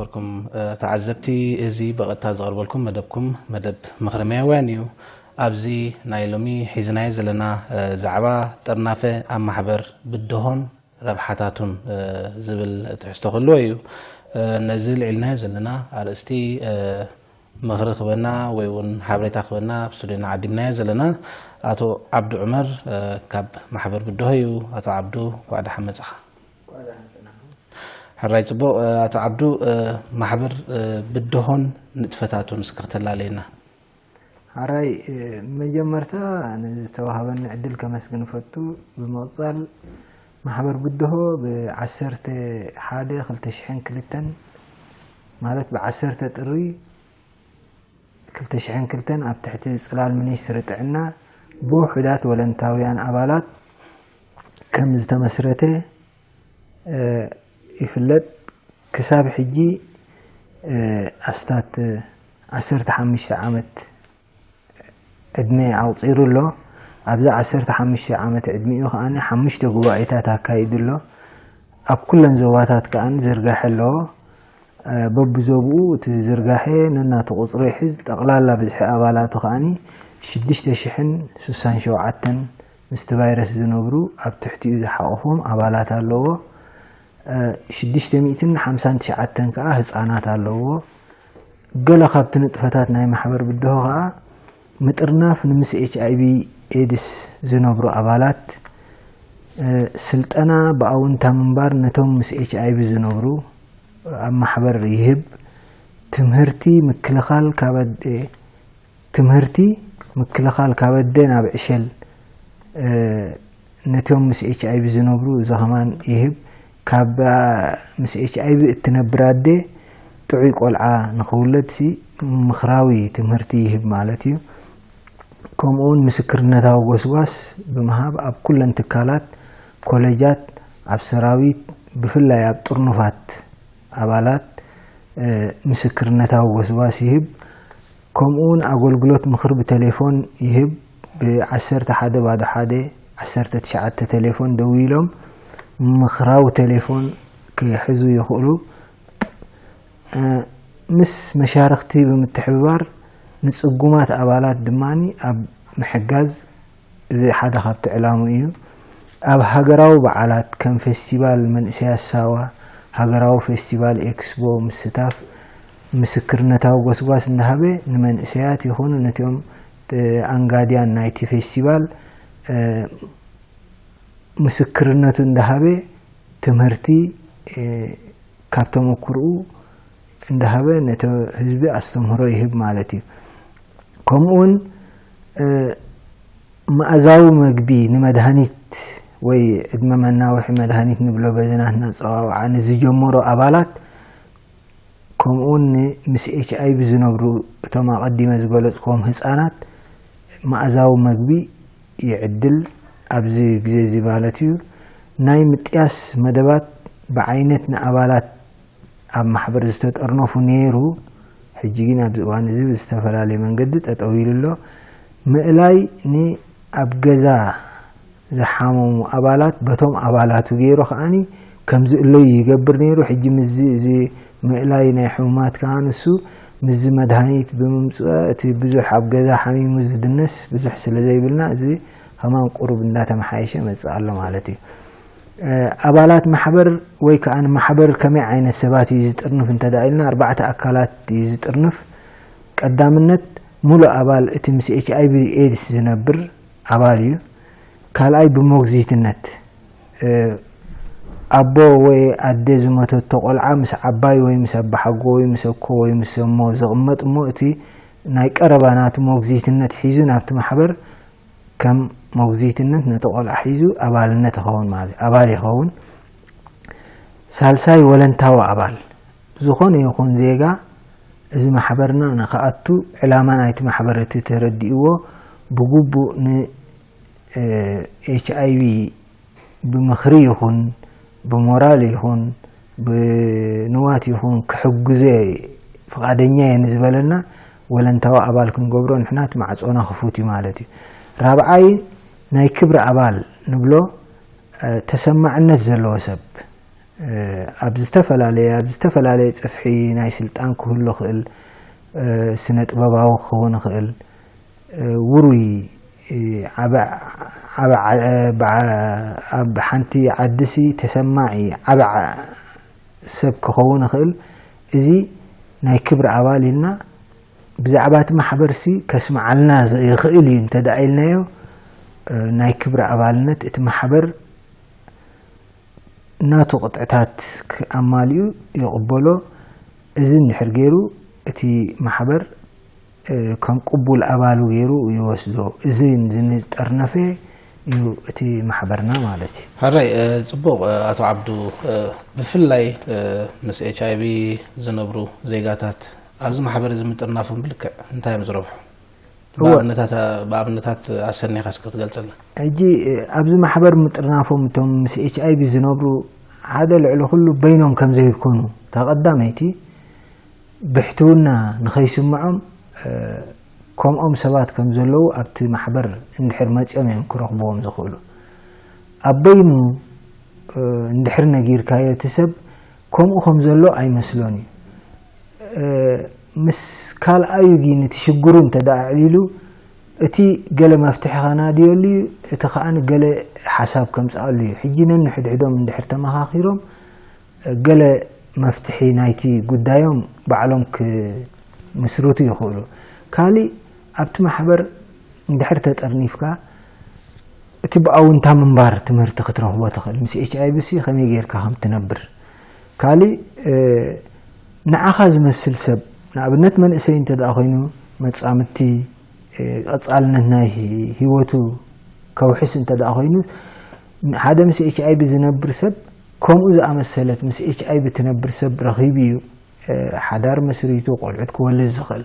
ርኩም ተዓዘብቲ፣ እዚ ብቐጥታ ዝቐርበልኩም መደብኩም መደብ ምኽሪ መያውያን እዩ። ኣብዚ ናይ ሎሚ ሒዝናዮ ዘለና ዛዕባ ጥርናፈ ኣብ ማሕበር ብድሆን ረብሓታቱን ዝብል ትሕዝቶ ክህልዎ እዩ። ነዚ ልዒልናዮ ዘለና ኣርእስቲ ምኽሪ ክበና ወይ እውን ሓበሬታ ክበና ኣብ ስቱድዮና ዓዲምናዮ ዘለና ኣቶ ዓብዱ ዑመር ካብ ማሕበር ብድሆ እዩ። ኣቶ ዓብዱ፣ እንኳዕ ደሓን መጻኻ። ሕራይ ጽቡቕ። ኣቶ ዓብዱ፣ ማሕበር ብድሆን ንጥፈታቱን እስኪ ክተላለየና። ሕራይ፣ መጀመርታ ንዝተዋህበኒ ዕድል ከመስግን እፈቱ። ብምቕጻል፣ ማሕበር ብድሆ ብ ዓሰርተ ሓደ ክልተ ሽሕን ክልተን፣ ማለት ብ ዓሰርተ ጥሪ ክልተ ሽሕን ክልተን ኣብ ትሕቲ ጽላል ሚኒስትሪ ጥዕና ብውሑዳት ወለንታውያን ኣባላት ከም ዝተመስረተ ይፍለጥ። ክሳብ ሕጂ ኣስታት ዓሰርተ ሓሙሽተ ዓመት ዕድመ ኣቑጺሩ ኣሎ። ኣብዚ ዓሰርተ ሓሙሽተ ዓመት ዕድሚኡ ከኣ ሓሙሽተ ጉባኤታት ኣካይዱ ኣሎ። ኣብ ኩለን ዞባታት ከኣ ዝርጋሐ ኣለዎ። በብዞብኡ እቲ ዝርጋሐ ነናቱ ቁጽሪ ይሕዝ። ጠቕላላ ብዝሒ ኣባላቱ ከኣ ሽዱሽተ ሽሕን ስሳን ሸውዓተን ምስቲ ቫይረስ ዝነብሩ ኣብ ትሕቲኡ ዝሓቖፎም ኣባላት ኣለዎ። ሽዱሽተ ሚእትን ሓምሳን ትሽዓተን ከኣ ህጻናት ኣለዎ። ገለ ካብቲ ንጥፈታት ናይ ማሕበር ብድሆ ከኣ ምጥርናፍ ንምስ ኤች ኣይ ቪ ኤድስ ዝነብሩ ኣባላት፣ ስልጠና ብኣውንታ ምንባር ነቶም ምስ ኤች ኣይ ቪ ዝነብሩ ኣብ ማሕበር ይህብ። ትምህርቲ ምክልኻል ካብ ኣደ ትምህርቲ ምክልኻል ካብ ኣደ ናብ ዕሸል ነቶም ምስ ኤች ኣይ ቪ ዝነብሩ እዚ ከማን ይህብ። ካብ ምስ ኤች ኣይ ቪ እትነብር ኣደ ጥዑይ ቆልዓ ንኽውለድ ሲ ምኽራዊ ትምህርቲ ይህብ ማለት እዩ። ከምኡውን ምስክርነታዊ ጎስጓስ ብምሃብ ኣብ ኩለን ትካላት፣ ኮሌጃት፣ ኣብ ሰራዊት፣ ብፍላይ ኣብ ጥርኑፋት ኣባላት ምስክርነታዊ ጎስጓስ ይህብ። ከምኡውን ኣገልግሎት ምኽሪ ብቴሌፎን ይህብ። ብ ዓሰርተ ሓደ ባዶ ሓደ ዓሰርተ ትሽዓተ ቴሌፎን ደዊሎም ምኽራዊ ቴሌፎን ክሕዙ ይኽእሉ። ምስ መሻርኽቲ ብምትሕብባር ንጽጉማት ኣባላት ድማ ኣብ ምሕጋዝ፣ እዚ ሓደ ካብቲ ዕላሙ እዩ። ኣብ ሃገራዊ በዓላት ከም ፌስቲቫል መንእሰያት ሳዋ፣ ሃገራዊ ፌስቲቫል ኤክስፖ ምስታፍ ምስክርነታዊ ጎስጓስ እንዳሃበ ንመንእሰያት ይኹኑ ነቲኦም ኣንጋድያን ናይቲ ፌስቲቫል ምስክርነቱ እንዳሃበ ትምህርቲ ካብ ተመክርኡ እንዳሃበ ነቲ ህዝቢ ኣስተምህሮ ይህብ ማለት እዩ። ከምኡውን መኣዛዊ መግቢ ንመድሃኒት ወይ ዕድመ መናውሒ መድሃኒት ንብሎ በዚ ናትና ኣጸዋውዓ ንዝጀመሩ ኣባላት ከምኡውን ምስ ኤች ኣይ ቪ ዝነብሩ እቶም ኣቐዲመ ዝገለጽክዎም ህጻናት መኣዛዊ መግቢ ይዕድል። ኣብዚ ግዜ እዚ ማለት እዩ ናይ ምጥያስ መደባት ብዓይነት ንኣባላት ኣብ ማሕበር ዝተጠርነፉ ነይሩ። ሕጂ ግን ኣብዚ እዋን እዚ ብዝተፈላለየ መንገዲ ጠጠው ኢሉ ኣሎ። ምእላይ ንኣብ ገዛ ዝሓመሙ ኣባላት በቶም ኣባላቱ ገይሩ ከዓኒ ከም ዝእለዩ ይገብር ነይሩ። ሕጂ ምስዚ እዚ ምእላይ ናይ ሕሙማት ከዓ ንሱ ምስዚ መድሃኒት ብምምፅእ እቲ ብዙሕ ኣብ ገዛ ሓሚሙ ዝድነስ ብዙሕ ስለ ዘይብልና እዚ ከማን ቁሩብ እንዳተመሓየሸ መፅእ ኣሎ ማለት እዩ። ኣባላት ማሕበር ወይ ከዓ ንማሕበር ከመይ ዓይነት ሰባት እዩ ዝጥርንፍ እንተ ኢልና ኣርባዕተ ኣካላት እዩ ዝጥርንፍ። ቀዳምነት ሙሉእ ኣባል እቲ ምስ ኤች ኣይ ቪ ኤድስ ዝነብር ኣባል እዩ። ካልኣይ ብሞግዚትነት ኣቦ ወይ ኣደ ዝመተቶ ቆልዓ ምስ ዓባይ ወይ ምስ ኣባሓጎ ወይ ምስ ኣኮ ወይ ምስ ኣሞ ዝቕመጥ እሞ እቲ ናይ ቀረባ ናቱ ሞግዚትነት ሒዙ ናብቲ ማሕበር ከም ሞግዚትነት ነቲ ቆልዓ ሒዙ ኣባልነት ይኸውን ማለት ኣባል ይኸውን። ሳልሳይ ወለንታዊ ኣባል ዝኾነ ይኹን ዜጋ እዚ ማሕበርና ንክኣቱ ዕላማ ናይቲ ማሕበር እቲ ተረዲእዎ ብግቡእ ን ኤች ኣይ ቪ ብምኽሪ ይኹን ብሞራል ይኹን ብንዋት ይኹን ክሕግዞ ፍቓደኛ እየ ንዝበለና ወለንታዊ ኣባል ክንገብሮ ንሕና እቲ ማዕጾና ክፉት እዩ ማለት እዩ። ራብዓይ ናይ ክብሪ ኣባል ንብሎ ተሰማዕነት ዘለዎ ሰብ ኣብ ዝተፈላለየ ኣብ ዝተፈላለየ ጽፍሒ ናይ ስልጣን ክህሉ ይኽእል፣ ስነ ጥበባዊ ክኸውን ይኽእል፣ ውሩይ ኣብ ሓንቲ ዓድሲ ተሰማዒ ዓቢ ሰብ ክኸውን ይኽእል። እዚ ናይ ክብሪ ኣባል ኢልና ብዛዕባ እቲ ማሕበርሲ ከስምዓልና ይኽእል እዩ እንተ ደኣ ኢልናዮ፣ ናይ ክብሪ ኣባልነት እቲ ማሕበር ናቱ ቅጥዕታት ኣማሊኡ ይቕበሎ። እዚ እንድሕር ገይሩ እቲ ማሕበር ከም ቅቡል ኣባሉ ገይሩ ይወስዶ። እዚ ዝጠርነፈ እዩ እቲ ማሕበርና ማለት እዩ። ሕራይ፣ ጽቡቕ፣ ኣቶ ዓብዱ፣ ብፍላይ ምስ ኤች ኣይ ቪ ዝነብሩ ዜጋታት ኣብዚ ማሕበር እዚ ምጥርናፎም ብልክዕ እንታይ እዮም ዝረብሑ? እወ። ብኣብነታት ኣሰኒኻ እስኪ ክትገልጸልና። ሕጂ ኣብዚ ማሕበር ምጥርናፎም እቶም ምስ ኤች ኣይ ቪ ዝነብሩ ሓደ ልዕሊ ኩሉ በይኖም ከም ዘይኮኑ፣ እታ ቀዳመይቲ ብሕትውና ንኸይስምዖም ከምኦም ሰባት ከም ዘለዉ ኣብቲ ማሕበር እንድሕር መጺኦም እዮም ክረኽብዎም ዝኽእሉ። ኣብ በይኑ እንድሕር ነጊርካዮ እቲ ሰብ ከምኡ ከም ዘሎ ኣይመስሎን እዩ። ምስ ካልኣዩ ግን እቲ ሽግሩ እንተ ደኣ ኣዕሊሉ እቲ ገለ መፍትሒ ከናድየሉ እዩ፣ እቲ ከኣ ገለ ሓሳብ ከምጽኣሉ እዩ። ሕጂ ነንሕድሕዶም እንድሕር ተመኻኺሮም ገለ መፍትሒ ናይቲ ጉዳዮም ባዕሎም ክምስርቱ ይኽእሉ። ካልእ ኣብቲ ማሕበር እንድሕር ተጠርኒፍካ እቲ ብኣውንታ ምንባር ትምህርቲ ክትረኽቦ ትኽእል። ምስ ኤች ኣይ ቪ ሲ ከመይ ጌርካ ከም ትነብር። ካልእ ንዓኻ ዝመስል ሰብ ንኣብነት መንእሰይ እንተ ደኣ ኮይኑ መጻምድቲ ቀጻልነት ናይ ህይወቱ ከውሕስ እንተ ደኣ ኮይኑ ሓደ ምስ ኤች ኣይ ቪ ዝነብር ሰብ ከምኡ ዝኣመሰለት ምስ ኤች ኣይ ቪ ትነብር ሰብ ረኺቡ እዩ ሓዳር መስሪቱ ቆልዑት ክወልድ ዝኽእል።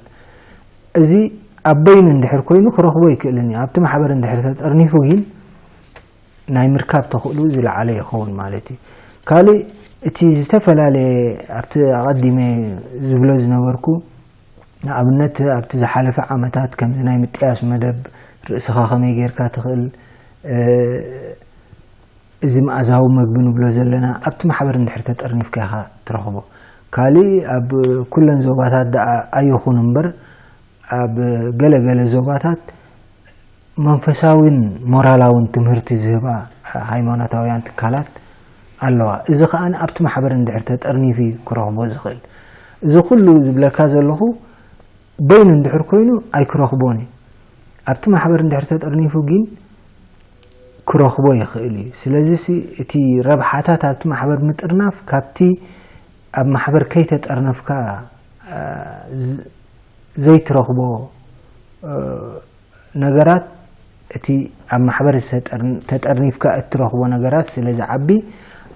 እዚ ኣብ በይኑ እንድሕር ኮይኑ ክረኽቦ ኣይክእልን እዩ። ኣብቲ ማሕበር እንድሕር ተጠርኒፉ ግን ናይ ምርካብ ተኽእሉ ዝለዓለ ይኸውን ማለት እዩ። ካልእ እቲ ዝተፈላለየ ኣብቲ ኣቐዲመ ዝብሎ ዝነበርኩ ንኣብነት ኣብቲ ዝሓለፈ ዓመታት ከምዚ ናይ ምጥያስ መደብ ርእስኻ ከመይ ጌርካ ትኽእል እዚ መኣዛዊ መግቢ ንብሎ ዘለና ኣብቲ ማሕበር እንድሕር ተጠርኒፍካ ኢኻ ትረኽቦ። ካልእ ኣብ ኩለን ዞባታት ደኣ ኣይኹን እምበር ኣብ ገለ ገለ ዞባታት መንፈሳዊን ሞራላውን ትምህርቲ ዝህባ ሃይማኖታውያን ትካላት ኣለዋ። እዚ ከኣ ኣብቲ ማሕበር እንድሕር ተጠርኒፉ እዩ ክረኽቦ ዝኽእል። እዚ ኩሉ ዝብለካ ዘለኹ በይኑ እንድሕር ኮይኑ ኣይክረኽቦን እዩ። ኣብቲ ማሕበር እንድሕር ተጠርኒፉ ግን ክረኽቦ ይኽእል እዩ። ስለዚ እቲ ረብሓታት ኣብቲ ማሕበር ምጥርናፍ ካብቲ ኣብ ማሕበር ከይተጠርነፍካ ዘይትረኽቦ ነገራት እቲ ኣብ ማሕበር ተጠርኒፍካ እትረኽቦ ነገራት ስለ ዝዓቢ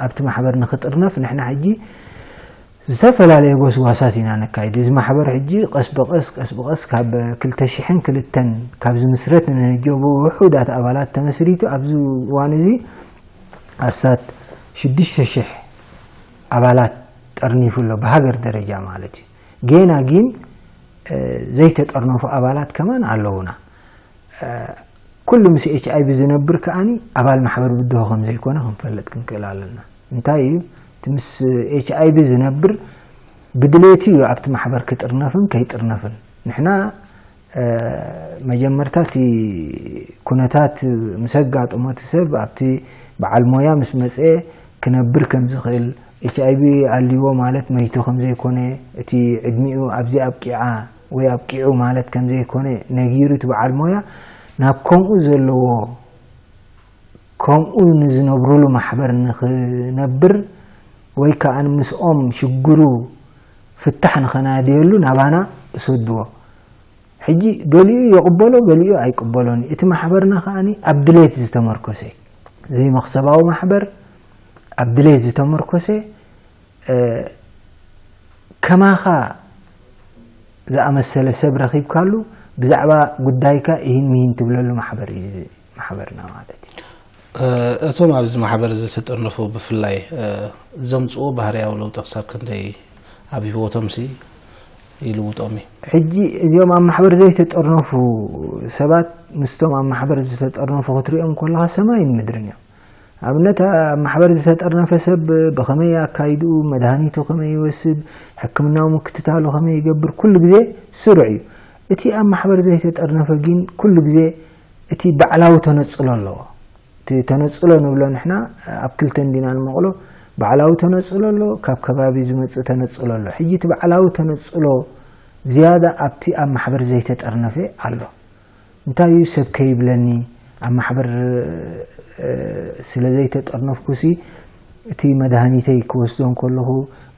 ኣብቲ ማሕበር ንኽጥርነፍ ንሕና ሕጂ ዝተፈላለየ ጎስጓሳት ኢና ነካይድ። እዚ ማሕበር ሕጂ ቀስ ብቐስ ቀስ ብቐስ ካብ ክልተ ሽሕን ክልተን ካብ ዝምስረት ንነጀቡ ውሑዳት ኣባላት ተመስሪቱ ኣብዚ እዋን እዚ ኣስታት ሽዱሽተ ሽሕ ኣባላት ጠርኒፉ ኣሎ ብሃገር ደረጃ ማለት እዩ። ጌና ግን ዘይተጠርነፉ ኣባላት ከማን ኣለዉና። ኩሉ ምስ ኤች ኣይ ቪ ዝነብር ከኣኒ ኣባል ማሕበር ብድሆ ከም ዘይኮነ ክንፈልጥ ክንክእል ኣለና። እንታይ እዩ እቲ ምስ ኤች ኣይ ቪ ዝነብር ብድሌቱ እዩ ኣብቲ ማሕበር ክጥርነፍን ከይጥርነፍን። ንሕና መጀመርታ እቲ ኩነታት ምስ ኣጋጠሞ እቲ ሰብ ኣብቲ በዓል ሞያ ምስ መፀ ክነብር ከም ዝኽእል፣ ኤች ኣይ ቪ ኣልዎ ማለት መይቱ ከም ዘይኮነ፣ እቲ ዕድሚኡ ኣብዚ ኣብቂዓ ወይ ኣብቂዑ ማለት ከም ዘይኮነ ነጊሩ እቲ በዓል ሞያ ናብ ከምኡ ዘለዎ ከምኡ ንዝነብሩሉ ማሕበር ንኽነብር ወይ ከዓ ምስኦም ሽግሩ ፍታሕ ንኸናድየሉ ናባና እሰድዎ። ሕጂ ገሊኡ ይቕበሎ፣ ገሊኡ ኣይቅበሎን እዩ። እቲ ማሕበርና ከኣ ኣብ ድሌት ዝተመርኮሰ፣ ዘይመኽሰባዊ ማሕበር፣ ኣብ ድሌት ዝተመርኮሰ፣ ከማኻ ዝኣመሰለ ሰብ ረኺብካሉ ብዛዕባ ጉዳይካ ኢሂን ሚሂን ትብለሉ ማሕበር እዩ ማሕበርና ማለት እዩ። እቶም ኣብዚ ማሕበር እዚ ዝተጠርነፉ ብፍላይ ዘምፅዎ ባህርያዊ ለውጢ ክሳብ ክንደይ ኣብ ህይወቶምሲ ይልውጦም እዩ? ሕጂ እዚኦም ኣብ ማሕበር ዘይተጠርነፉ ሰባት ምስቶም ኣብ ማሕበር ዝተጠርነፉ ክትሪኦም ከለኻ ሰማይን ምድርን እዮም። ኣብነት ኣብ ማሕበር ዝተጠርነፈ ሰብ ብኸመይ ኣካይድኡ፣ መድሃኒቱ ከመይ ይወስድ፣ ሕክምናዊ ምክትታሉ ከመይ ይገብር፣ ኩሉ ግዜ ስሩዕ እዩ። እቲ ኣብ ማሕበር ዘይተጠርነፈ ግን ኩሉ ግዜ እቲ ባዕላዊ ተነጽሎ ኣለዎ። እቲ ተነጽሎ ንብሎ ንሕና ኣብ ክልተ እንዲና ንመቕሎ፣ ባዕላዊ ተነጽሎ ኣሎ፣ ካብ ከባቢ ዝመጽእ ተነጽሎ ኣሎ። ሕጂ እቲ ባዕላዊ ተነጽሎ ዝያዳ ኣብቲ ኣብ ማሕበር ዘይተጠርነፈ ኣሎ። እንታይ እዩ ሰብ ከይብለኒ፣ ኣብ ማሕበር ስለ ዘይተጠርነፍኩሲ እቲ መድሃኒተይ ክወስዶ እንከለኹ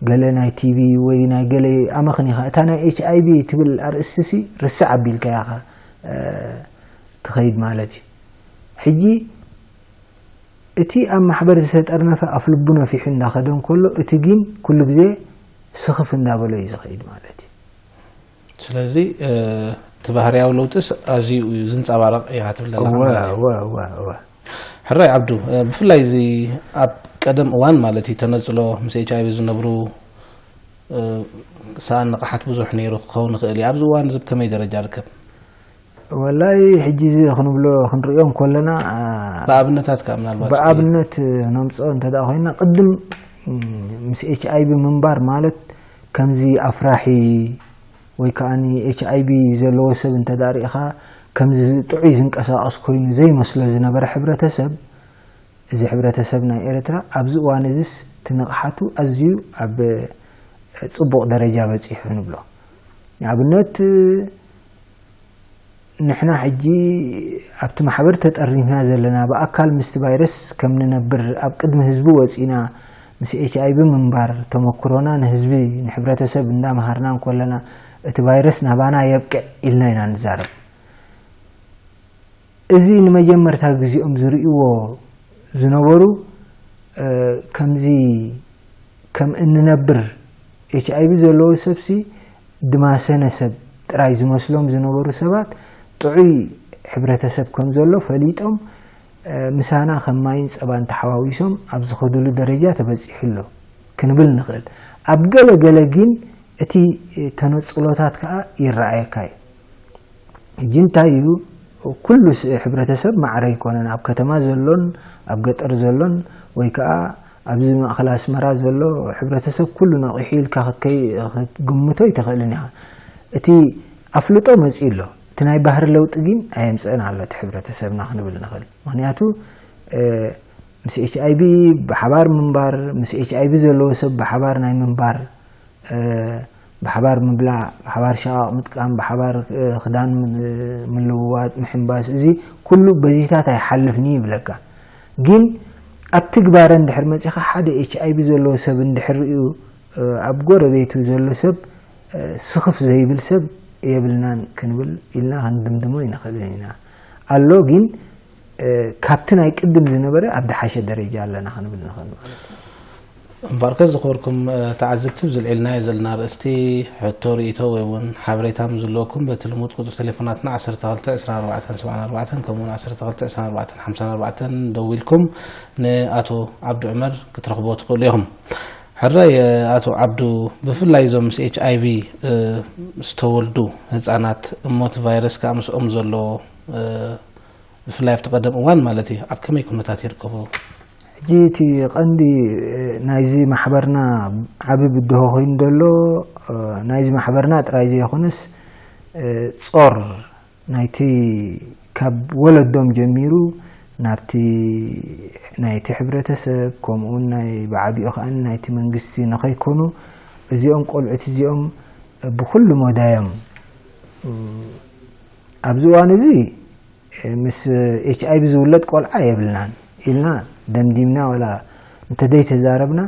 ገለ ናይ ቲቢ ወይ ናይ ገለ ኣመኽኒኻ እታ ናይ ኤች ኣይ ቪ ትብል ኣርእስቲ ሲ ርስዕ ኣቢልካ ኢኻ ትኸይድ ማለት እዩ። ሕጂ እቲ ኣብ ማሕበር ዝተጠርነፈ ኣፍ ልቡ ነፊሑ እንዳኸደ እንከሎ እቲ ግን ኩሉ ግዜ ስኽፍ እንዳበሎ እዩ ዝኸይድ ማለት እዩ። ስለዚ እቲ ባህርያዊ ለውጥስ ኣዝዩ እዩ ዝንፀባረቕ ኢኻ ትብለና ማለት እዩ። እወ እወ እወ ሕራይ ዓብዱ፣ ብፍላይ እዚ ኣብ ቀደም እዋን ማለት እዩ ተነፅሎ ምስ ኤች ኣይቪ ዝነብሩ ሰኣን ንቕሓት ብዙሕ ነይሩ ክኸውን ይኽእል እዩ። ኣብዚ እዋን እዚ ብከመይ ደረጃ ርከብ? ወላይ ሕጂ እዚ ክንብሎ ክንርእዮም ከለና ብኣብነታት ከዓ ምናልባት ብኣብነት ነምፅኦ እንተ ኮይና ቅድም ምስ ኤች ኣይቪ ምንባር ማለት ከምዚ ኣፍራሒ ወይ ከዓ ኤች ኣይቪ ዘለዎ ሰብ እንተ ርኢኻ ከምዚ ጥዑይ ዝንቀሳቐስ ኮይኑ ዘይመስሎ ዝነበረ ሕብረተሰብ እዚ ሕብረተሰብ ናይ ኤርትራ ኣብዚ እዋን እዚስ ትንቕሓቱ ኣዝዩ ኣብ ፅቡቕ ደረጃ በፂሑ ንብሎ። ንኣብነት ንሕና ሕጂ ኣብቲ ማሕበር ተጠርኒፍና ዘለና ብኣካል ምስቲ ቫይረስ ከም ንነብር ኣብ ቅድሚ ህዝቢ ወፂና ምስ ኤች ኣይቪ ምንባር ተመክሮና ንህዝቢ ንሕብረተሰብ እንዳመሃርና እንኮለና እቲ ቫይረስ ናባና የብቅዕ ኢልና ኢና ንዛረብ። እዚ ንመጀመርታ ግዜኦም ዝርእይዎ ዝነበሩ ከምዚ ከም እንነብር ኤች ኣይቪ ዘለዎ ሰብሲ ድማሰነ ሰብ ጥራይ ዝመስሎም ዝነበሩ ሰባት ጥዑይ ሕብረተሰብ ከም ዘሎ ፈሊጦም ምሳና ከም ማይን ፀባን ተሓዋዊሶም ኣብ ዝኸድሉ ደረጃ ተበፂሑ ኣሎ ክንብል ንኽእል። ኣብ ገለ ገለ ግን እቲ ተነፅሎታት ከዓ ይረኣየካ እዩ። ሕጂ እንታይ እዩ ኩሉ ሕብረተሰብ ማዕረ ኣይኮነን። ኣብ ከተማ ዘሎን ኣብ ገጠር ዘሎን ወይ ከዓ ኣብዚ ማእኸል ኣስመራ ዘሎ ሕብረተሰብ ኩሉ ነቒሑ ኢልካ ክትግምቶ ኣይትኽእልን ኢኻ። እቲ ኣፍልጦ መፂኡ ኣሎ። እቲ ናይ ባህሪ ለውጢ ግን ኣየምፀእን ኣሎ እቲ ሕብረተሰብና ክንብል ንኽእል። ምኽንያቱ ምስ ኤች ኣይቪ ብሓባር ምንባር፣ ምስ ኤች ኣይቪ ዘለዎ ሰብ ብሓባር ናይ ምንባር ብሓባር ምብላዕ፣ ብሓባር ሸቓቕ ምጥቃም፣ ብሓባር ክዳን ምልውዋጥ፣ ምሕንባስ፣ እዚ ኩሉ በዚታት ኣይሓልፍን እዩ ይብለካ። ግን ኣብ ትግባረ እንድሕር መፂኻ ሓደ ኤች ኣይቪ ዘለዎ ሰብ እንድሕር ርእዩ ኣብ ጎረቤቱ ዘሎ ሰብ ስኽፍ ዘይብል ሰብ የብልናን ክንብል ኢልና ክንድምድሞ ይንኽእልን ኢና። ኣሎ ግን ካብቲ ናይ ቅድም ዝነበረ ኣብ ድሓሸ ደረጃ ኣለና ክንብል ንኽእል ማለት እዩ። እምበኣርከስ ዝኽበርኩም ተዓዘብቲ፣ ዝልዒልናዮ ዘለና ኣርእስቲ ሕቶ፣ ርእይቶ ወይ እውን ሓበሬታ ምስ ዝህልወኩም በቲ ልሙድ ቁፅሪ ቴሌፎናትና ዓሰርተ ክልተ ዕስራን ኣርባዕተን ሰብዓን ኣርባዕተን ከምኡ እውን ዓሰርተ ክልተ ዕስራን ኣርባዕተን ሓምሳን ኣርባዕተን ደዊልኩም ንኣቶ ዓብዱ ዑመር ክትረኽብዎ ትኽእሉ ኢኹም። ሕራይ ኣቶ ዓብዱ፣ ብፍላይ እዞም ምስ ኤች ኣይቪ ዝተወልዱ ህፃናት እሞ እቲ ቫይረስ ከዓ ምስኦም ዘሎ ብፍላይ ኣብቲ ቀደም እዋን ማለት እዩ ኣብ ከመይ ኩነታት ይርከቡ? ሕጂ እቲ ቀንዲ ናይዚ ማሕበርና ዓቢ ብድሆ ኮይኑ ዘሎ ናይዚ ማሕበርና ጥራይ ዘይኮነስ ጾር ናይቲ ካብ ወለዶም ጀሚሩ ናብቲ ናይቲ ሕብረተሰብ ከምኡውን ናይ ብዓቢኡ ከዓ ናይቲ መንግስቲ ንኸይኮኑ እዚኦም ቆልዑት እዚኦም ብኩሉ መዳዮም ኣብዚ እዋን እዚ ምስ ኤች ኣይቪ ዝውለድ ቆልዓ የብልናን ኢልና ደምዲምና ወላ እንተደይተዛረብና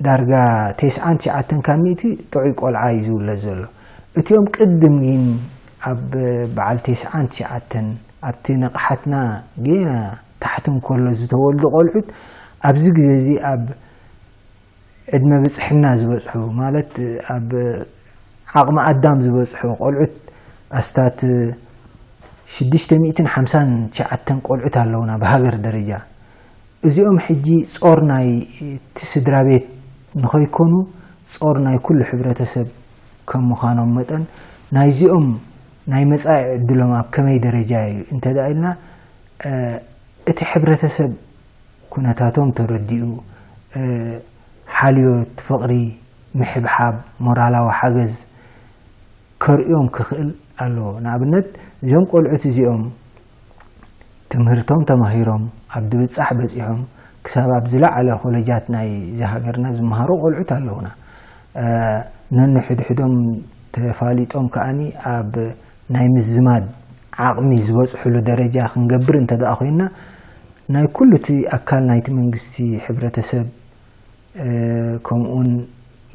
ዳርጋ ተስዓን ትሽዓተን ካብ ሚእቲ ጥዑይ ቆልዓ እዩ ዝውለድ ዘሎ። እቲኦም ቅድም ግን ኣብ በዓል ተስዓን ትሽዓተን ኣብቲ ንቕሓትና ጌና ታሕቲ እንከሎ ዝተወልዱ ቆልዑት ኣብዚ ግዜ እዚ ኣብ ዕድመ ብፅሕና ዝበፅሑ ማለት ኣብ ዓቕሚ ኣዳም ዝበፅሑ ቆልዑት ኣስታት ሽዱሽተ ሚእትን ሓምሳን ትሽዓተን ቆልዑት ኣለውና ብሃገር ደረጃ። እዚኦም ሕጂ ጾር ናይ እቲ ስድራ ቤት ንኸይኮኑ ጾር ናይ ኩሉ ሕብረተሰብ ከም ምዃኖም መጠን ናይዚኦም ናይ መጻኢ ዕድሎም ኣብ ከመይ ደረጃ እዩ እንተ ደኣ ኢልና እቲ ሕብረተሰብ ኩነታቶም ተረዲኡ፣ እ፣ ሓልዮት፣ ፍቕሪ፣ ምሕብሓብ፣ ሞራላዊ ሓገዝ ከርእዮም ክኽእል ኣለዎ። ንኣብነት፣ እዚኦም ቆልዑት እዚኦም ትምህርቶም ተማሂሮም፣ ኣብ ድብጻሕ በጺሖም፣ ክሳብ ኣብ ዝለዓለ ኮለጃት ናይ እዛ ሃገርና ዝመሃሩ ቆልዑት ኣለዉና። እ፣ ነንሕድሕዶም ተፋሊጦም ከኣኒ ኣብ ናይ ምዝማድ ዓቕሚ ዝበጽሕሉ ደረጃ ክንገብር እንተ ደኣ ኮይንና፣ ናይ ኩሉ እቲ ኣካል ናይቲ መንግስቲ፣ ሕብረተሰብ፣ እ፣ ከምኡውን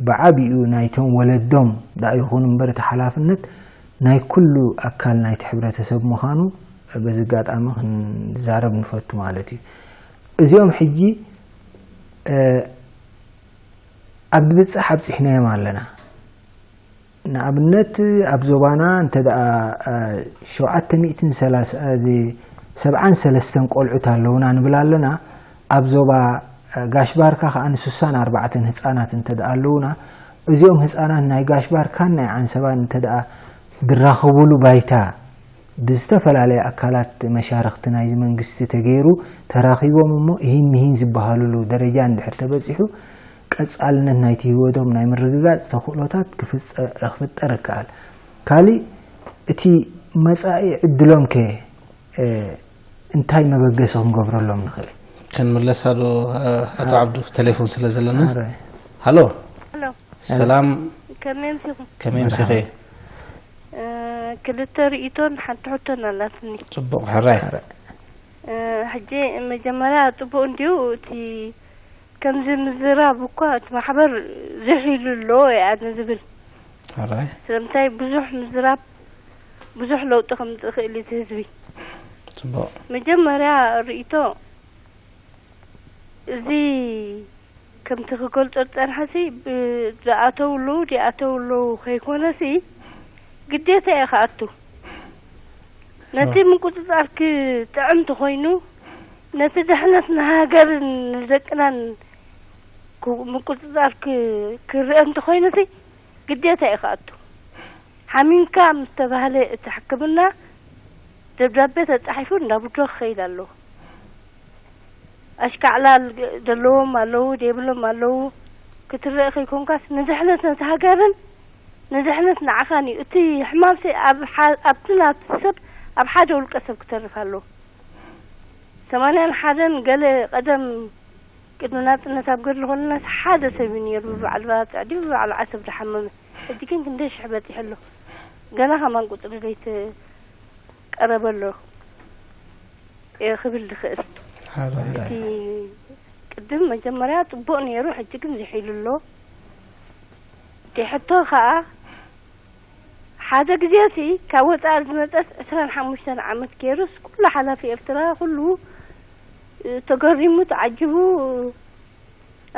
ብዓቢኡ ናይቶም ወለዶም ደኣ ይኹን እምበር፣ እቲ ሓላፍነት ናይ ኩሉ ኣካል ናይቲ ሕብረተሰብ ምዃኑ በዚ ኣጋጣሚ ክንዛረብ ንፈቱ ማለት እዩ። እዚኦም ሕጂ፣ እ፣ ኣብ ድብጻሕ ኣብጺሕናዮም ኣለና። ንኣብነት፣ ኣብ ዞባና እንተ ደኣ፣ እ፣ ሸውዓተ ሚእትን ሰላሳ፣ እ፣ እዚ ሰብዓን ሰለስተን ቆልዑት ኣለዉና ንብል ኣለና። ኣብ ዞባ፣ እ፣ ጋሽ ባርካ ከኣ ን ስሳን ኣርባዕተን ህጻናት እንተ ደኣ ኣለዉና፣ እዚኦም ህጻናት ናይ ጋሽ ባርካን ናይ ዓንሰባን እንተ ደኣ ዝራኸቡሉ ባይታ ብዝተፈላለየ ኣካላት መሻርኽቲ ናይዚ መንግስቲ ተገይሩ ተራኺቦም እሞ እሂን ምሂን ዝበሃሉሉ ደረጃ እንድሕር ተበጺሑ፣ ቀጻልነት ናይቲ ህይወቶም ናይ ምርግጋጽ ተኽእሎታት ክፍጸ-፣ ክፍጠር ይከኣል። ካልእ፣ እቲ መጻኢ ዕድሎም ከ፣ እ፣ እንታይ መበገሲ ክንገብረሎም ንኽእል? ክንምለሳ ዶ፣ እ፣ ኣቶ አ-፣ ዓብዱ፣ ቴሌፎን ስለ ዘለና? ኣረ። ሃሎ። ሃሎ። ሰላም። ከመይ ኣምሲኹም? ከመይ ኣምሲኺ? መርሓባ። እ፣ ክልተ ርእይቶን ሓንቲ ሕቶን ኣላትኒ። ጽቡቕ፣ ሕራይ። ኣረ። እ፣ ሕጂ መጀመርያ ጽቡቕ እንድዩ እቲ ከምዚ ምዝራብ እኳ እቲ ማሕበር ዝሕ ኢሉ ኣሎ እየ ኣነ ዝብል። ሕራይ። ስለምንታይ ብዙሕ ምዝራብ ብዙሕ ለውጢ ከምጽእ ይኽእል እዩ እቲ ህዝቢ። ጽቡቕ። መጀመርያ ርእይቶ እዚ ከምቲ ክገልጾ ዝጸንሐሲ ብ-፣ ዝኣተው ኣለዉ፣ ዘይኣተው ኣለዉ ከይኮነሲ ግዴታ እዩ ክኣቱ። ነቲ ኣዎ። ምቁጽጻር ክጥዕም እንተኾይኑ፣ ነቲ ድሕነት ንሃገርን ንደቅናን ክ-፣ ምቁጽጻር ክ-፣ ክርአ እንተኾይኑሲ ግዴታ እዩ ክኣቱ። ሓሚምካ ምስ ተባህለ እቲ ሕክምና ደብዳቤ ተጻሒፉ እንዳ ቡድሮ ክኸይድ ኣለዎ። ኣሽካዕላል ዘለዎም ኣለዉ፣ ዘይብሎም ኣለዉ። ክትረአ ከይኮንካስ ንድሕነት ነቲ ሃገርን ንድሕነት ንዓኻን እዩ። እቲ ሕማምሲ ኣብ ሓ-፣ ኣብቲ ናብቲ ሰብ፣ ኣብ ሓደ ውልቀ ሰብ ክተርፍ ኣለዎ። ሰማንያን ሓደን ገለ ቀደም ቅድሚ ናጽነት ኣብ ገድሊ ኮለናስ ሓደ ሰብ እዩ ነይሩ፣ ብበዓል ባጽዕ ድዩ ብበዓል ዓሰብ ዝሓመመ። ሕጂ ግን ክንደይ ሽሕ በጺሑ ኣሎ። ገና ከማን ቁጽሪ ዘይተቀረበ ኣሎ እየ ክብል ዝኽእል። ሓራይ። እቲ ቅድም መጀመርያ ጽቡቕ ነይሩ፣ ሕጂ ግን ዝሒሉ ኣሎ። እቲ ሕቶ ከኣ ሓደ ግዜሲ ካብ ወጻኢ ዝመጸስ ዕስራን ሓሙሽተን ዓመት ገይሩስ ኩሉ ሓላፊ ኤርትራ ኩሉ፣ እ፣ ተገሪሙ ተዓጂቡ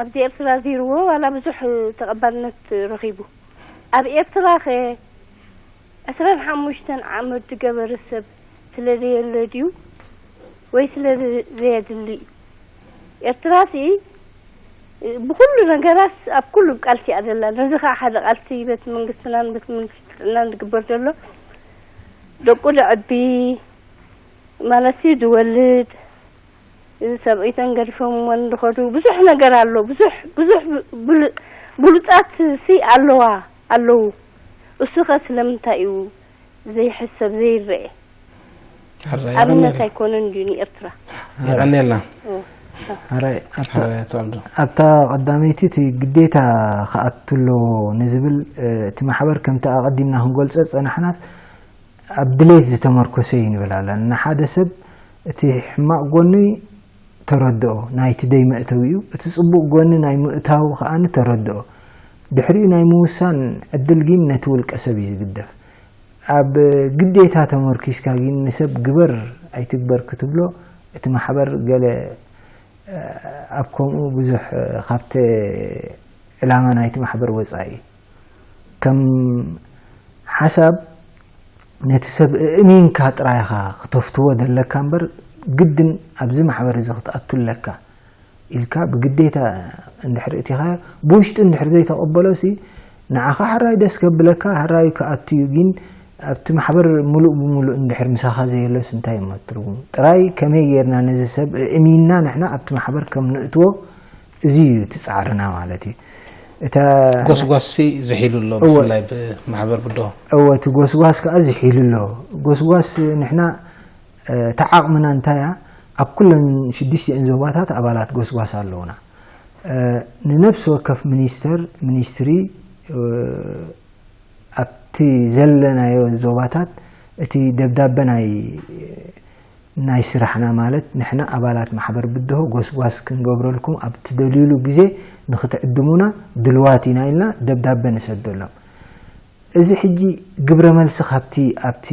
ኣብዚ ኤርትራ ዚርዎ ዋላ ብዙሕ ተቐባልነት ረኺቡ። ኣብ ኤርትራኸ ዕስራን ሓሙሽተን ዓመት ዝገበረ ሰብ ስለ ዘየለ ድዩ ወይ ስለ ዘ-፣ ዘየድሊ እዩ? ኤርትራሲ ብኹሉ ነገራስ ኣብ ኩሉ ቃልሲ እያ ዘላ። ነዚ ኸዓ ሓደ ቃልሲ ቤት መንግስትናን ቤት መንግስቲ ጥዕናን ዝግበር ዘሎ ደቁ ዘዕቢ ማለትሲ ዝወልድ፣ ሰብዒተን ገዲፎምወን ዝኸዱ ብዙሕ ነገር ኣሎ። ብዙሕ፣ ብዙሕ ብሉ-፣ ብሉጻትሲ ኣለዋ፣ ኣለዉ። እሱኸ ስለምንታይ እዩ ዘይሕሰብ፣ ዘይረኤ? ሕራይ ኣብነት የቐንየልና። ኣይኮነን ድዩ ንኤርትራ? የቐንየልና። ኦ። ሕራይ፣ ኣብታ፣ ሕራይ ኣቶ ዓብዱ። ኣብታ ቀዳመይቲ እቲ ግዴታ ክኣቱ ኣለዎ ንዝብል፣ እ፣ እቲ ማሕበር ከምቲ ኣቐዲምና ክንገልጾ ዝጸናሕናስ ኣብ ድሌት ዝተመርኮሰ እዩ ንብል ኣለና። ንሓደ ሰብ እቲ ሕማቕ ጎኒ ተረድኦ፣ ናይቲ ደይ መእተዊ እዩ። እቲ ጽቡቕ ጎኒ ናይ ምእታው ከኣኒ ተረድኦ። ድሕሪኡ ናይ ምውሳን ዕድል ግን ነቲ ውልቀ ሰብ እዩ ዝግደፍ። ኣብ ግዴታ ተመርኪስካ ግን ንሰብ ግበር ኣይትግበር ክትብሎ እቲ ማሕበር ገለ፣ እ፣ ኣብ ከምኡ ብዙሕ፣ እ፣ ካብቲ ዕላማ ናይቲ ማሕበር ወጻኢ እዩ። ከም ሓሳብ ነቲ ሰብ እእሚንካ ጥራይ ኢኻ ክተፍትዎ ዘለካ እምበር፣ ግድን ኣብዚ ማሕበር እዚ ክትኣቱ ኣለካ ኢልካ ብግዴታ እንድሕር እቲኻዮ፣ ብውሽጡ እንድሕር ዘይተቐበሎሲ፣ ንዓኻ ሕራይ ደስ ከብለካ፣ ሕራይ ክኣቱ እዩ፣ ግን ኣብቲ ማሕበር ሙሉእ ብሙሉእ እንድሕር ምሳኻ ዘየሎስ እንታይ እሞ ትርጉም? ጥራይ ከመይ ጌርና ነዚ ሰብ እእሚንና ንሕና ኣብቲ ማሕበር ከም ንእትዎ፣ እዚ እዩ እቲ ጻዕርና ማለት እዩ። እታ ጎስጓስሲ ዝሒሉ ኣሎ፣ እወ። ብፍላይ ብማሕበር ብድሆ። እወ፣ እቲ ጎስጓስ ከኣ ዝሒሉ ኣሎ። ጎስጓስ ንሕና፣ እ፣ እታ ዓቕምና እንታይ እያ? ኣብ ኩለን ሽዱሽቲኤን ዞባታት ኣባላት ጎስጓስ ኣለውና። እ፣ ንነፍሲ ወከፍ ሚኒስተር፣ ሚኒስትሪ፣ እ፣ ኣብቲ ዘለናዮ ዞባታት እቲ ደብዳበ ናይ፣ ናይ ስራሕና ማለት ንሕና ኣባላት ማሕበር ብድሆ ጎስጓስ ክንገብረልኩም ኣብ ትደልዩሉ ግዜ ንክትዕድሙና ድልዋት ኢና ኢልና ደብዳበ ንሰደሎም። እዚ ሕጂ ግብረ መልሲ ካብቲ ኣብቲ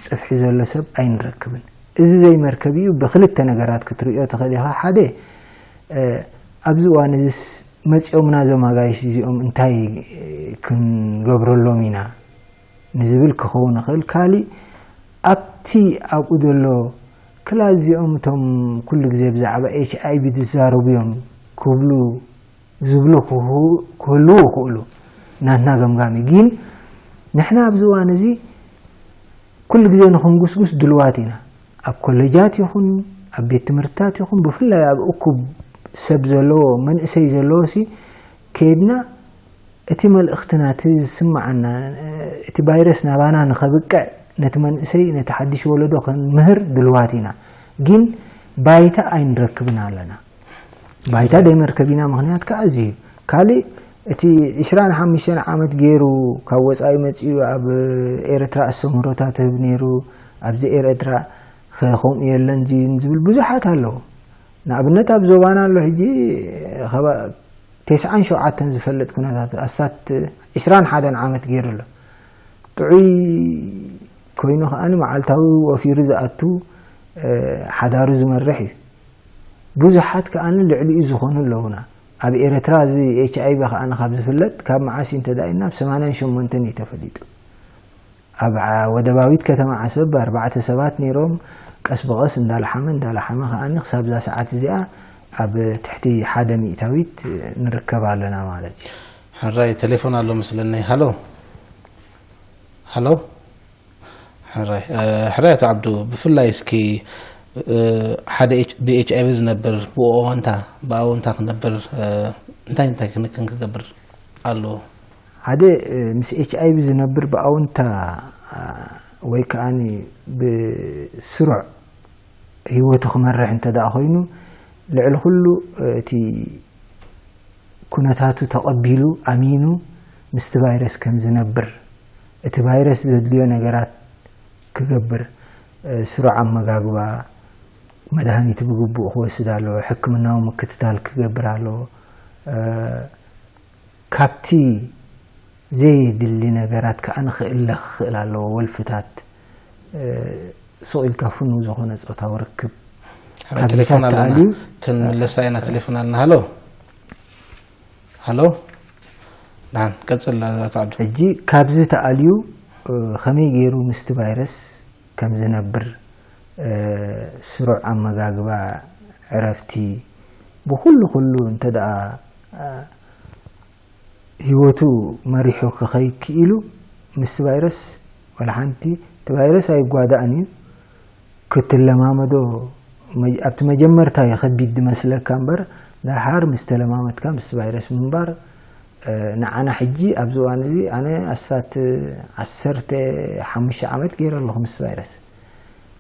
ጽፍሒ ዘሎ ሰብ ኣይንረክብን። እዚ ዘይመርከብ እዩ። ብክልተ ነገራት ክትርእዮ ትኽእል ኢኻ። ሓደ፣ እ፣ ኣብዚ እዋን እዚስ መጺኦምና እዞም ኣጋይሽ እዚኦም እንታይ ክንገብረሎም ኢና ንዝብል ክኸውን ይኽእል። ካሊእ ኣብቲ ኣብኡ ዘሎ ክላ እዚኦም እቶም ኩሉ ግዜ ብዛዕባ ኤች ኣይ ቪ ዝዛረቡ እዮም ክብሉ ዝብሉ ክህው-፣ ክህልዉ ይኽእሉ። ናትና ገምጋም እዩ። ግን ንሕና ኣብዚ እዋን እዚ ኩሉ ግዜ ንኽንጉስጉስ ድልዋት ኢና። ኣብ ኮሌጃት ይኹን፣ ኣብ ቤት ትምህርትታት ይኹን፣ ብፍላይ ኣብ እኩብ ሰብ ዘለዎ፣ መንእሰይ ዘለዎ ሲ ከይድና እቲ መልእኽትና፣ እቲ ዝስምዓና፣ እቲ ቫይረስ ናባና ንኸብቅዕ ነቲ መንእሰይ፣ ነቲ ሓድሽ ወለዶ ክንምህር ድልዋት ኢና። ግን ባይታ ኣይንረክብን ኣለና። ባይታ ደይመርከብ ኢና፣ ምኽንያት ከኣ እዚ እዩ። ካልእ እቲ ዕስራን ሓሙሽተን ዓመት ገይሩ ካብ ወጻኢ መጺኡ ኣብ ኤርትራ ኣስተምህሮታት ህብ ነይሩ፣ ኣብዚ ኤርትራ ከ-፣ ከምኡ የለን ዝብል ብዙሓት ኣለዉ። ንኣብነት ኣብ ዞባና ኣሎ ሕጂ ኸባ-፣ ተስዓን ሸውዓተን ዝፈልጥ ኩነታት ኣስታት ዕስራን ሓደን ዓመት ገይሩ ኣሎ። ጥዑይ ኮይኑ ከኣ መዓልታዊ ወፊሩ ዝኣቱ፣ እ፣ ሓዳሩ ዝመርሕ እዩ። ብዙሓት ከኣ ልዕሊኡ ዝኾኑ ኣለዉና። ኣብ ኤርትራ እዚ ኤች ኣይ ቪ ከኣ ካብ ዝፍለጥ ካብ መዓስ እዩ እንተ ደኣ ኢልና ኣብ ሰማንያን ሸሞንተን እዩ ተፈሊጡ። ኣብ ዓ-፣ ወደባዊት ከተማ ዓሰብ ኣርባዕተ ሰባት ነይሮም። ቀስ ብቐስ እንዳለሓመ እንዳለሓመ ከኣ ክሳብ እዛ ሰዓት እዚኣ ኣብ ትሕቲ ሓደ ሚእታዊት ንርከብ ኣለና ማለት እዩ። ሕራይ ቴሌፎን ኣሎ መስለኒ። ሃሎ። ሃሎ። ሕራይ፣ እ፣ ሕራይ ኣቶ ዓብዱ፣ ብፍላይ እስኪ፣ እ፣ ሓደ ኤች-፣ ብ ኤች ኣይ ቪ ዝነብር ብኣወንታ፣ ብኣወንታ ክነብር፣ እ፣ እንታይ እንታይ ክንክን ክገብር ኣለዎ? ሓደ፣ እ፣ ምስ ኤች ኣይ ቪ ዝነብር ብኣወንታ፣ አ፣ ወይ ከኣኒ ብስሩዕ ህይወቱ ክመርሕ እንተ ደኣ ኮይኑ፣ ልዕሊ ኩሉ፣ እ፣ እቲ ኩነታቱ ተቐቢሉ ኣሚኑ ምስቲ ቫይረስ ከም ዝነብር፣ እቲ ቫይረስ ዘድልዮ ነገራት ክገብር፣ እ፣ ስሩዕ ኣመጋግባ፣ መድሃኒቱ ብግቡእ ክወስድ ኣለዎ፣ ሕክምናዊ ምክትታል ክገብር ኣለዎ። እ፣ ካብቲ ዘየድሊ ነገራት ከኣ ንኽእለ ክኽእል ኣለዎ። ወልፍታት፣ እ፣ ሱቕ ኢልካ ፍኑው ዝኾነ ጾታዊ ርክብ ሕራይ፣ ካብዚታት ቴሌፎን ኣለና። ተኣልዩ፣ ክንምለሳ ኢና። ቴሌፎን ኣለና። ሃሎ። ሃሎ። ደሓን፣ ቀጽል ኣቶ ዓብዱ። ሕጂ ካብዚ ተኣልዩ፣ እ፣ ከመይ ገይሩ ምስቲ ቫይረስ ከም ዝነብር፣ እ፣ ስሩዕ ኣመጋግባ፣ ዕረፍቲ፣ ብኹሉ ኩሉ እንተ ደኣ፣ እ፣ ህይወቱ መሪሑ ክኸይድ ክኢሉ፣ ምስቲ ቫይረስ ዋላ ሓንቲ፣ እቲ ቫይረስ ኣይጓዳእን እዩ። ክትለማመዶ፣ መ-፣ ኣብቲ መጀመርታ እዩ ከቢድ ዝመስለካ እምበር፣ ደሓር ምስ ተለማመድካ ምስቲ ቫይረስ ምንባር፣ እ፣ ንዓና ሕጂ ኣብዚ እዋን እዚ፣ ኣነ ኣስታት ዓሰርተ ሓሙሽተ ዓመት ገይረ ኣለኹ ምስ ቫይረስ።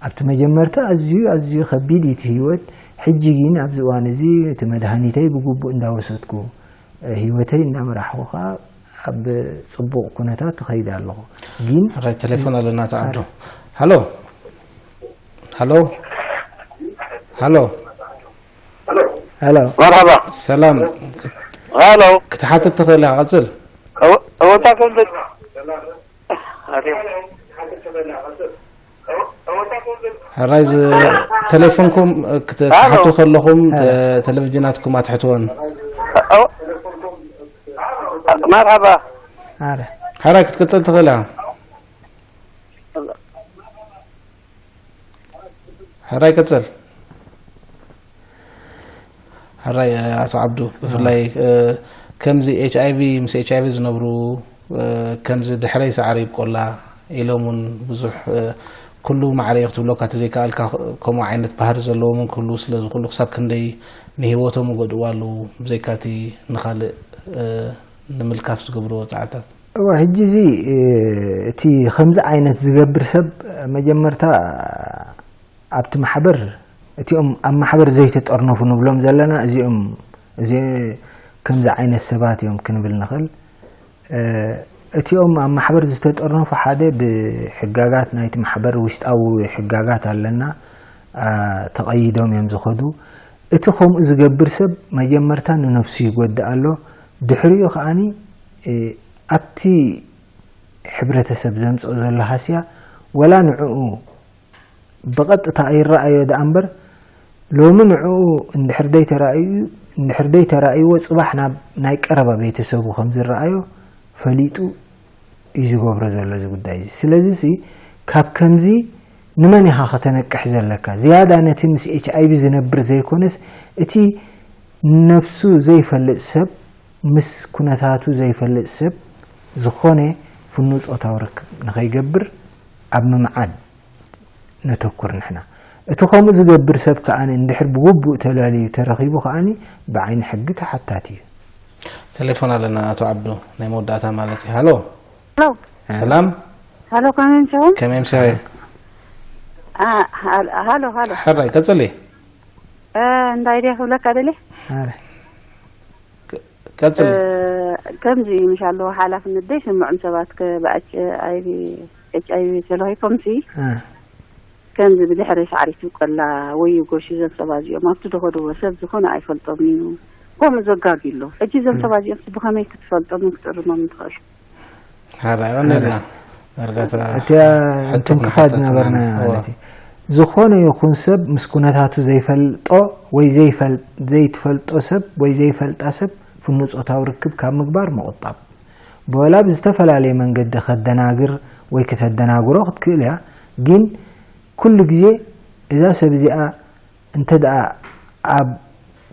ኣብቲ መጀመርታ ኣዝዩ፣ ኣዝዩ ከቢድ እዩ እቲ ህይወት። ሕጂ ግን ኣብዚ እዋን እዚ እቲ መድሃኒተይ ብግቡእ እንዳወሰድኩ፣ እ፣ ህይወተይ እንዳመራሕኹ ከኣ ኣብ ጽቡቕ ኩነታት እኸይድ ኣለኹ። ግን ሕራይ ቴሌፎን ኣለና፣ ተዓዱ። ሃሎ። ሃሎ። ሃሎ። ሃሎ። መርሓባ። ሰላም። ሃሎ። ክትሓትት ትኽእል ኢኻ፣ ቀጽል። እወ-፣ እወታ ከም ዘ-፣ ሕራይ ዝ-፣ ቴሌፎንኩም ክት-፣ ሃሎ። ክትሓቱ ከለኹም ተ-፣ ቴሌቪዥናትኩም ኣትሕትወን። ኦ-፣ መርሓባ። ኣረ። ሕራይ ክትቅጽል ትኽእል ኢኻ። ሕራይ ቀጽል። ሕራይ፣ ኣቶ ዓብዱ፣ ብፍላይ፣ እ፣ ከምዚ ኤች ኣይ ቪ፣ ምስ ኤች ኣይ ቪ ዝነብሩ፣ እ፣ ከምዚ ድሕረይ ሳዕሪ ይብቆላ፣ ኢሎም እውን ብዙሕ ኩሉ ማዕረ እዩ ክትብለካ ተዘይከኣልካ፣ ከምኡ ዓይነት ባህሪ ዘለዎም እውን ክህልዉ ስለዝኽእሉ ክሳብ ክንደይ ንህይወቶም ይጎድእዋ ኣለዉ፣ ብዘይካቲ ንኻልእ ንምልካፍ ዝገብርዎ ፃዕርታት? እዋ፣ ሕጂ እዚ እቲ ከምዚ ዓይነት ዝገብር ሰብ መጀመርታ ኣብቲ ማሕበር፣ እቲኦም ኣብ ማሕበር ዘይተጠርነፉ ንብሎም ዘለና እዚኦም፣ እዚ ከምዚ ዓይነት ሰባት እዮም ክንብል ንኽእል። እቲኦም ኣብ ማሕበር ዝተጠርነፉ ሓደ ብሕጋጋት ናይቲ ማሕበር ውሽጣዊ ሕጋጋት ኣለና፣ ተቐይዶም እዮም ዝኸዱ። እቲ ከምኡ ዝገብር ሰብ መጀመርታ ንነብሱ ይጎድእ ኣሎ። ድሕሪኡ ከዓኒ ኣብቲ ሕብረተሰብ ዘምፅኦ ዘሎ ሃስያ ወላ ንዕኡ ብቐጥታ ኣይረኣዮ ደኣ እምበር፣ ሎሚ ንዕኡ እንድሕር ደይ ተራእዩ፣ እንድሕር ደይ ተራእይዎ፣ ጽባሕ ናብ ናይ ቀረባ ቤተሰቡ ከም ዝረኣዮ ፈሊጡ እዩ ዝገብሮ ዘሎ እዚ ጉዳይ እዚ። ስለዚ ሲ ካብ ከምዚ ንመን ኢኻ ከተነቅሕ ዘለካ? ዝያዳ ነቲ ምስ ኤች ኣይ ቪ ዝነብር ዘይኮነስ፣ እቲ ነብሱ ዘይፈልጥ ሰብ፣ ምስ ኩነታቱ ዘይፈልጥ ሰብ ዝኾነ ፍኑው ጾታዊ ርክብ ንኸይገብር ኣብ ምምዓድ ነተኩር ንሕና። እቲ ከምኡ ዝገብር ሰብ ከኣ እንድሕር ብግቡእ ተላልዩ ተረኺቡ ከኣ ብዓይኒ ሕጊ ተሓታቲ እዩ። ቴሌፎን ኣለና ኣቶ ዓብዱ፣ ናይ መወዳእታ ማለት እዩ። ሃሎ። ሃሎ። ሰላም። ሃሎ፣ ከመይ ምሸኹም? ከመይ ምሸኺ? አ፣ ሃሎ፣ ሃሎ፣ ሃሎ። ሕራይ፣ ቀጽሊ። እ፣ እንታይ ድየ ክብለካ ደልየ? ኣረ። ቅ-፣ ቀጽሊ። እ፣ ከምዚ እዩ፣ ምሽ ኣለዎ ሓላፍነት ደይ ስምዖም ሰባት ከ ብኣች ኣይ ቪ፣ ኤች ኣይ ቪ ተለኺፎምሲ፣ እ። ከምዚ ብድሕሪ ሳዕሪ ትብቀላ ወይ ይጎሹ ዘም ሰባት እዚኦም ኣብቲ ዝኸድዎ ሰብ ዝኾነ ኣይፈልጦምን እዩ። ከምኡ ዘጋግዩ ኣለዉ። ሕጂ ዘም እ። ሰባት እዚኦም ብኸመይ ክትፈልጦምን ክትእርሞምን ትኽእል? ሓራይ፣ ቀኒልና። እርጋታ እቲያ ሕቶ እንትንክፋ ክነሕቶ ዝነበርና ጽናሕና። ማለት እዩ። ዝኾነ ይኹን ሰብ ምስ ኩነታቱ ዘይፈልጦ ወይ ዘይፈል-፣ ዘይትፈልጦ ሰብ ወይ ዘይፈልጣ ሰብ ፍኑው ጾታዊ ርክብ ካብ ምግባር ምቑጣብ። ብወላ ብዝተፈላለየ መንገዲ ከደናግር ወይ ክተደናግሮ ክትክእል እያ። ግን ኩሉ ግዜ እዛ ሰብ እዚኣ እንተ ደኣ ኣብ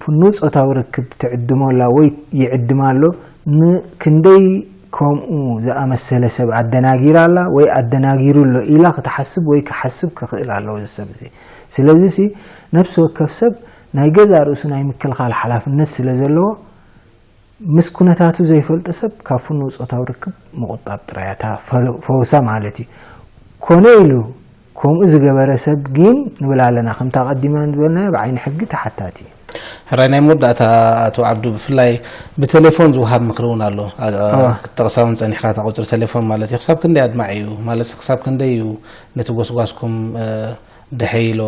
ፍኑው ጾታዊ ርክብ ትዕድሞ ኣላ ወይ ይዕድማ ኣሎ፣ ንክንደይ ከምኡ ዝኣመሰለ ሰብ ኣደናጊራ ኣላ ወይ ኣደናጊሩ ኣሎ ኢላ ክትሓስብ ወይ ክሓስብ ክኽእል ኣለዎ እዚ ሰብ እዚ። ስለዚ ሲ ነፍሲ ወከፍ ሰብ ናይ ገዛእ ርእሱ ናይ ምክልኻል ሓላፍነት ስለ ዘለዎ፣ ምስ ኩነታቱ ዘይፈልጦ ሰብ ካብ ፍኑው ጾታዊ ርክብ ምቑጣብ ጥራይ እያ እታ ፈለ-፣ ፈውሳ ማለት እዩ። ኮነ ኢሉ ከምኡ ዝገበረ ሰብ ግን ንብል ኣለና፣ ከምታ ቀዲምና ዝበልናዮ ብዓይኒ ሕጊ ተሓታቲ እዩ። ሕራይ ናይ መወዳእታ ኣቶ ዓብዱ፣ ብፍላይ ብቴሌፎን ዝወሃብ ምኽሪ እውን ኣሎ። ኣ-፣ ኣ-፣ እዋ። ክትጠቕሳ እውን ጸኒሕካ እታ ቁጽሪ ቴሌፎን ማለት እዩ። ክሳብ ክንደይ ኣድማዒ እዩ? ማለት ክሳብ ክንደይ እዩ ነቲ ጎስጓስኩም፣ እ፣ ደሐይሎ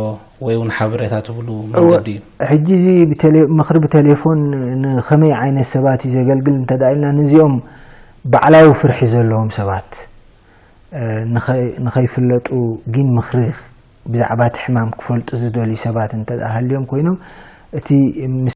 ወይ እውን ሓበሬታ ትብሉ እወ፣ መንገዲ እዩ? ሕጂ እዚ ብቴሌ-፣ ምኽሪ ብቴሌፎን ንኸመይ ዓይነት ሰባት እዩ ዘገልግል እንተ ደኣ ኢልና፣ ነዚኦም ባዕላዊ ፍርሒ ዘለዎም ሰባት፣ እ፣ ንኸ-፣ ንኸይፍለጡ ግን ምኽሪ ብዛዕባ እቲ ሕማም ክፈልጡ ዝደልዩ ሰባት እንተ ደኣ ሃልዮም ኮይኖም፣ እቲ ምስ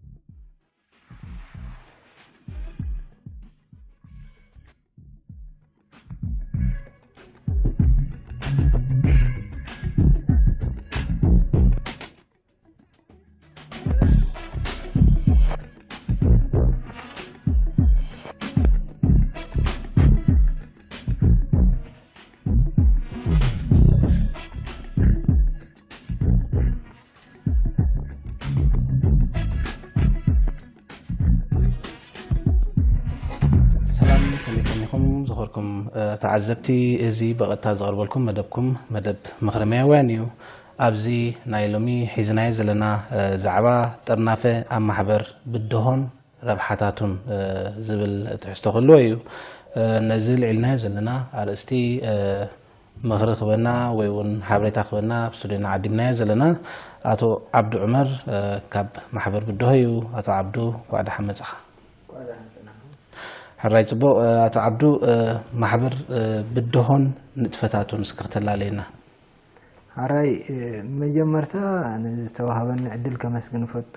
ሰላም፣ ከመይ ቀኒኹም ዝኸርኩም፣ እ፣ ተዓዘብቲ? እዚ ብቐጥታ ዝቐርበልኩም መደብኩም መደብ ምኽሪ መያውያን እዩ። ኣብዚ ናይ ሎሚ ሒዝናዮ ዘለና፣ እ፣ ዛዕባ ጥርናፈ ኣብ ማሕበር ብድሆን ረብሓታቱን፣ እ፣ ዝብል ትሕዝቶ ክህልዎ እዩ። እ፣ ነዚ ልዒልናዮ ዘለና ኣርእስቲ፣ እ፣ ምኽሪ ክበና ወይ እውን ሓበሬታ ክበና ኣብ ስቱድዮና ዓዲምናዮ ዘለና ኣቶ ዓብዱ ዑመር፣ እ፣ ካብ ማሕበር ብድሆ እዩ። ኣቶ ዓብዱ፣ እንኳዕ ደሓን መጻኻ። ሕራይ፣ ጽቡቕ። እ፣ ኣቶ ዓብዱ፣ እ፣ ማሕበር፣ እ፣ ብድሆን ንጥፈታቱን እስከ ክተላለየና። ሕራይ፣ እ፣ መጀመርታ ንዝተዋህበኒ ዕድል ከመስግን እፈቱ።